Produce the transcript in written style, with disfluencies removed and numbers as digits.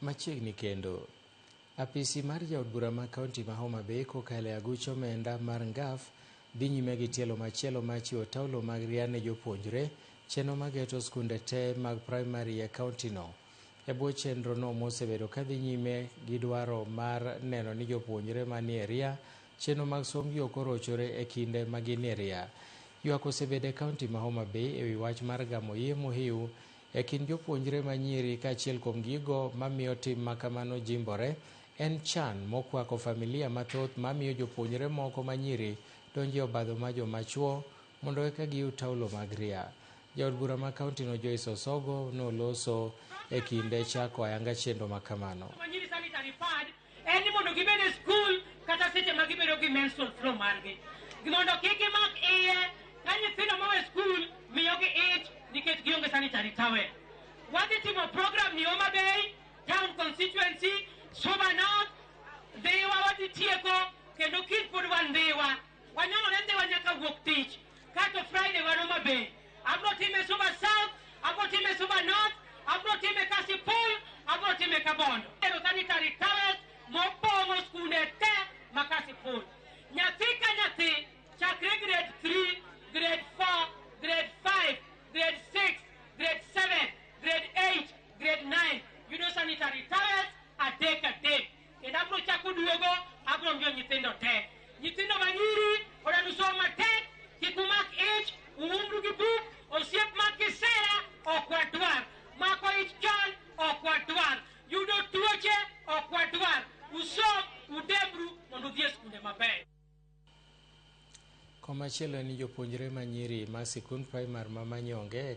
Machiegni kendo. Apisi mar jaod bura ma kaunti ma Homa Bay kokalo e aguch omenda mar NGAAF dhi nyime gi tielo machielo mar chiwo taulo mag ria ne jopuonjre, chenro mageto skunde te mag primary e kaunti no. E bwo chenro no mosebedo ka dhi nyime gi dwaro mar neno ni jopuonjre manie ria chenro mag sombgi ok orochore e kinde ma ginie ria. Ywak osebedo e kaunti ma Homa Bay e wi wach mar gamo iye mohiu e kind jopuonjre manyiri kaachiel kuom gigo mamiyo tim makamano jimbore en chan mokwako familia mathoth mamiyo jopuonjre moko manyiri donjo e obadho ma joma chuo mondo eka giyud taulo mag ria. Jaod bura ma kaunti no Joyce Osogo noloso e kinde chako ayanga chenro makamano. Manyiri sanitary pad en ni mondo gibed e skul kata seche ma gibedo gi menstrual flow margi mondo kik gimak iye ka nyithindo mowe skul miyogi ich nikech gionge sanitary towel. Wadhi timo program ni Homa Bay Town Constituency, Suba North, Ndhiwa wadhi tieko kendo kiny pod wan Ndhiwa. Wanyonore Ndhiwa nyaka wuok tich kato Friday wan Homa Bay. Abro time Suba South, abro time Suba North, abro time Kasipul, abro time Kabondo. Ero sanitary towels mopong'o skunde te ma Kasipul. Nyathi ka nyathi chakre grade 3, grade 4, grade 5, grade 6, grade 7, grade 8, grade 9 yudo sanitary towels adek adek. Kendo abro chako duogo, abro miyo nyithindo te. Nyithindo manyiri odanu som matek, kik umak ich, uumru gi buk, osiep mag kisera ok wadwar. Mako ich chon ok wadwar. Yudo tuoche ok wadwar. Usom, udembru mondo udhi e skunde mabeyo. Komachielo en ni jopuonjre manyiri ma sikund primar ma Manyonge e